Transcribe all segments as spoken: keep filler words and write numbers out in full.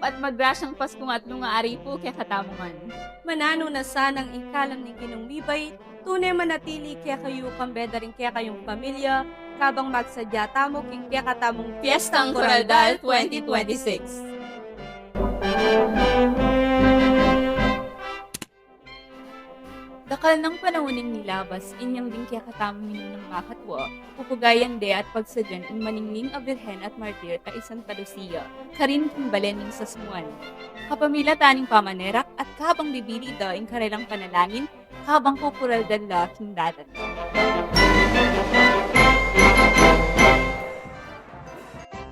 At magrasyang Paskung atlung ari pu kekatamu ngan. Mananu na sanang ing kalam ning Ginung mibait, tune manatili kekayu kambe da ring kekayung pamilya, kabang magsadya tamu king kekatamung Fiestang Kuraldal twenty twenty-six. Dakal nang panaun ing nilabas inyang ding kekatamung minunang makatwa, pupugayan de at pagsadyan ing maningning a Birhen at Martir a i Santa Lucia, karin king balen ning Sasmuan. Kapamilatan ning pamanerak at kabang bibili da ing karelang panalangin, kabang kukuraldal la king dalan.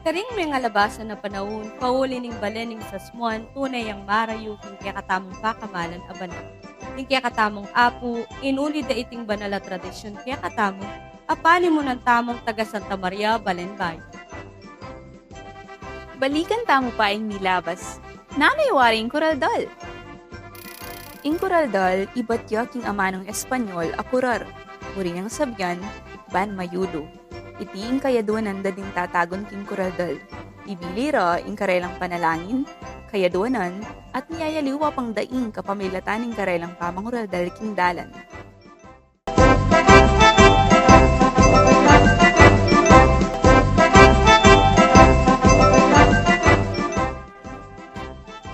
Karing mengalabasan a panaun, pauli ning balen ning Sasmuan, tune yang marayu king kekatamung pakamalan a banal. Ning kekatamung apu, inuli da iting banal a tradisyun kekatamu, a panimunan tamung taga Santa Maria, Balen Bayu. Balikan tamu pa ing nilabas. Nanu ya wari ing kuraldal? Ing kuraldal, ibat ya king amanung Espanyol a kurar. Buri nang sabyan, ban mayulu. Iti ing kayaduanan da ding tatagun king kuraldal. Bibili ra ing karelang panalangin, kayaduanan, at miyayaliwa pang daing kapamilatan ning karelang pamanguraldal king dalan.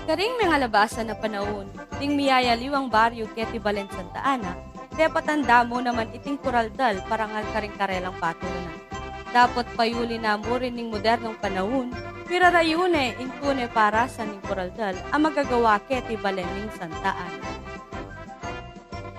Karing mengalabasan a panaun, ding miyayaliwang baryu keti balen Santa Ana, depatan da mu naman iting kuraldal parangal karing karelang patulunan. Dapot payuli na mu rin ning modernong panaun, mirarayu ne ing tune parasan ning kuraldal a magagawa keti balen ning Santa Ana.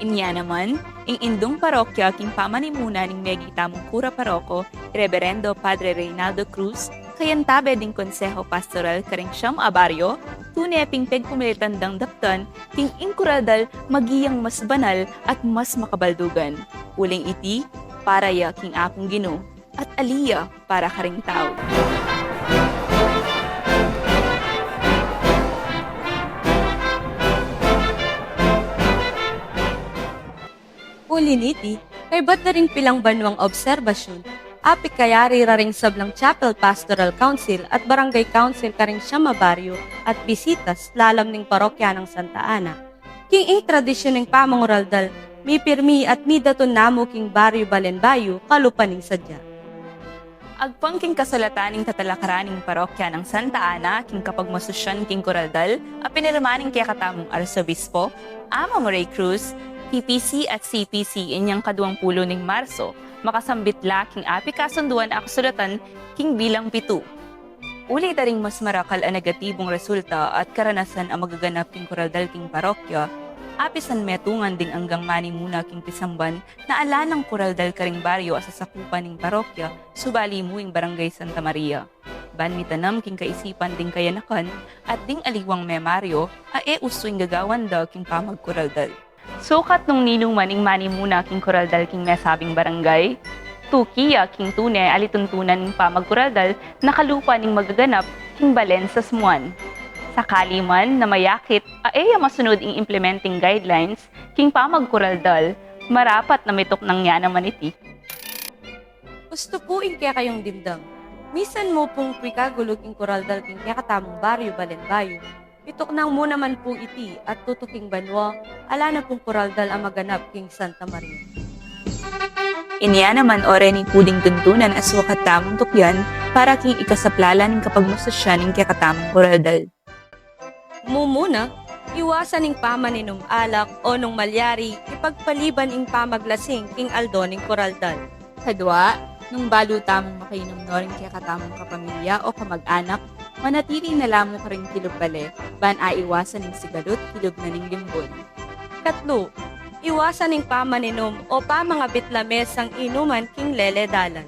Inya naman, ing indung parokya king pamanimuna ning megi tamung kura paroko, Reberendo Padre Reynaldo Cruz, kayantabe ding konseho pastoral karing siyam a baryo, tune ping pegpumilitan dang daptan king ing kuraldal maging mas banal at mas makabaldugan. Uling iti, para ya king Apung Ginu, at ali ya para karing tau. Uli niti, kaybat da ring pilang banuang obserbasyun, apikayari ra ring sablang Chapel Pastoral Council at Barangay Council karing siyam a baryo at bisitas lalam ning parokya nang Santa Ana. King ing tradisyun ning pamanguraldal, mipirmi at midatun na mu king baryu Balen Bayu, kalupa ning sadya. Agpang king kasulatan ning tatalakaran ning parokya nang Santa Ana king kapagmasusyan king kuraldal a pinirma ning kekatamung Arsobispo, Among Ray Cruz, T P C at C P C inyang kaduang pulu ning Marso, makasambit la king apikasunduan a kasulatan king bilang pitu. Uli da ring mas marakal a negatibung resulta at karanasan a magaganap king kuraldal king parokya, apisan metungan ding anggang manimuna king pisamban na ala nang kuraldal karing baryo a sasakupan ning parokya, subali mu ing Barangay Santa Maria. Ban mitanam king kaisipan ding kayanakan at ding aliwang memaryo a e usu ing gagawan da king pamagkuraldal. Sukat nung ninuman ing manimuna king kuraldal king mesabing barangay, tuki ya king tune a lituntunan ning pamagkuraldal na kalupa ning magaganap king balen Sasmuan. Sakali man na mayakit a e ya masunud ing implementing guidelines king pamagkuraldal, marapat na mituknang ya naman iti. Ustu pu ing kekayung dimdam. Misan mu pung pikagulu king kuraldal king kekatamung baryu Balen Bayu, mituknang mu naman pu iti at tutuking banua, ala na pung kuraldal a maganap king Santa Maria. Inya naman o reni pu ding tuntunan a sukat tamung tukyan para king ikasaplalan ning kapagmasusyan ning kekatamung kuraldal. Mumuna, iwasan ing pamaninum alak o nung malyari, ipagpaliban ing pamaglasing king aldo ning kuraldal. Kadua, nung balu tamung makainum no ring kekatamung kapamilya o kamag-anak, manatili na la mu karing kilub bale, ban aiwasan ing sigalut kilub na ning limbun. Katlu, iwasan ing pamaninum o pamangabit lamesang inuman king lele dalan.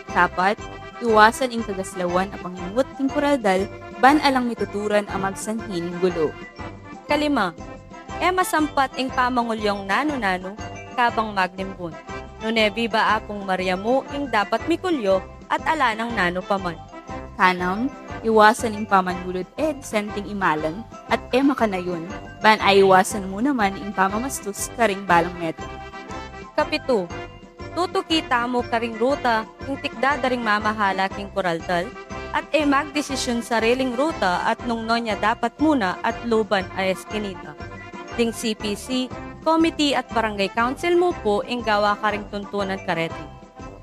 Kapat, iwasan ing kagaslawan a pangingut king kuraldal, ban alang mituturan a magsanhi ning gulu. Kalima, e masampat ing pamangulyung nanu-nanu kabang maglimbun. Nune biba Apung Maria mu ing dapat mikulyu at ala nang nanu pa man. Kanam, iwasan ing pamanlulud e disenteng imalang at e makanayun, ban aiwasan mu naman ing pamamastus karing balang metung. Kapitu, tutuki tamu karing ruta king tikda da ring mamahala king kuraldal, at e magdesisyun sariling ruta at nung no nya dapat muna at luban a eskinita. Ding C P C, committee at barangay council mu pu ing gawa karing tuntunan kareti.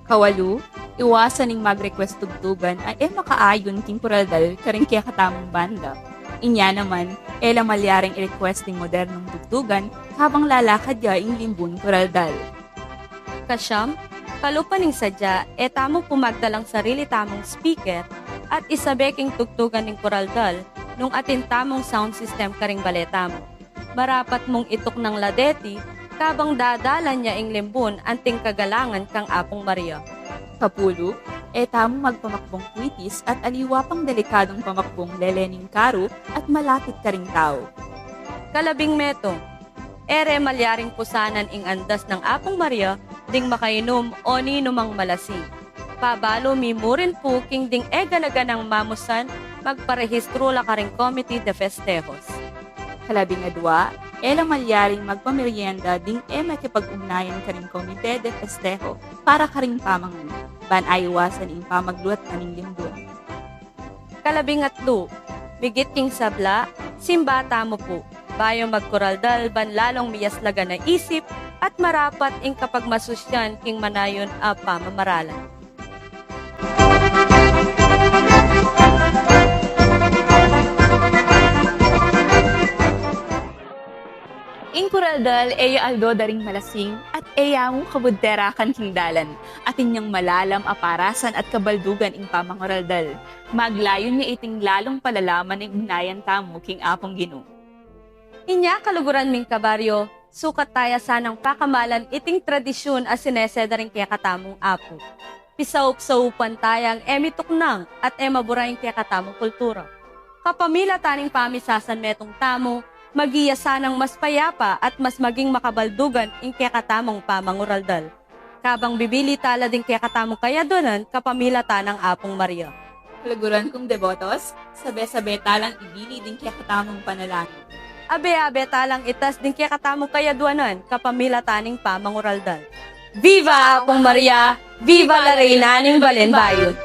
Kawalu, iwasan ing mag-request tugtugan a e makaayun king kuraldal karing kekatamung banda. Inya naman, e la malyaring i-request ing modernong tugtugan habang lalakad ya ing limbun kuraldal. Kasyam, kalupa ning sadya, e tamu pu magdalang sarili tamung speaker at isabe king tugtugan ning kuraldal nung atin tamung sound system karing bale tamu. Marapat mung ituknang la deti, kabang dadalan ya ing limbun anting kagalangan kang Apung Maria. Kapulu, e tamu magpamakbung kwitis at aliwa pang delikadung pamakbung lele ning karu at malapit karing tau. Kalabing metung, e re malyaring pusanan ing andas nang Apung Maria ding makainum o ninumang malasing. Pabalu mi mu rin pu king ding e gana-ganang mamusan, magparehistru la karing Comité de Festejos. Kalabing adua, e la malyaring magpameryenda ding e makipag-ugnayan karing Comité de Festejo para karing pamangan, ban aiwasan ing pamagluat na ning limbun. Kalabing atlu, migit king sabla, simba tamu pu, bayu magkuraldal ban lalung miyaslagan a isip at marapat ing kapagmasusyan king manayun a pamamaralan. Ing kuraldal e ya aldo da ring malasing at e ya mu kabud terakan king dalan. Atin yang malalam a parasan at kabaldugan ing pamanguraldal. Maglayun ya iting lalung palalaman ing ugnayan tamu king Apung Ginu. Inya kaluguran ming kabaryo, sukat taya sanang pakamalan iting tradisyun a sinese da ring kekatamung apu. Pisaup-saupan tayang e mituknang at e mabura ing kekatamung kultura. Kapamilatan ning pamisasanmetung tamu, maging ya sanang mas payapa at mas maging makabaldugan ing kekatamung pamanguraldal. Kabang bibili tala ding kekatamung kayaduanan kapamilatan nang Apung Maria. Kaluguran kung debotos, sabe-sabe talang ibili ding kekatamung panalangin. Abe-abe talang itas ding kekatamung kayaduanan kapamilatan ning pamanguraldal. Viva Apung Maria! Viva la Reina ning Balen Bayun!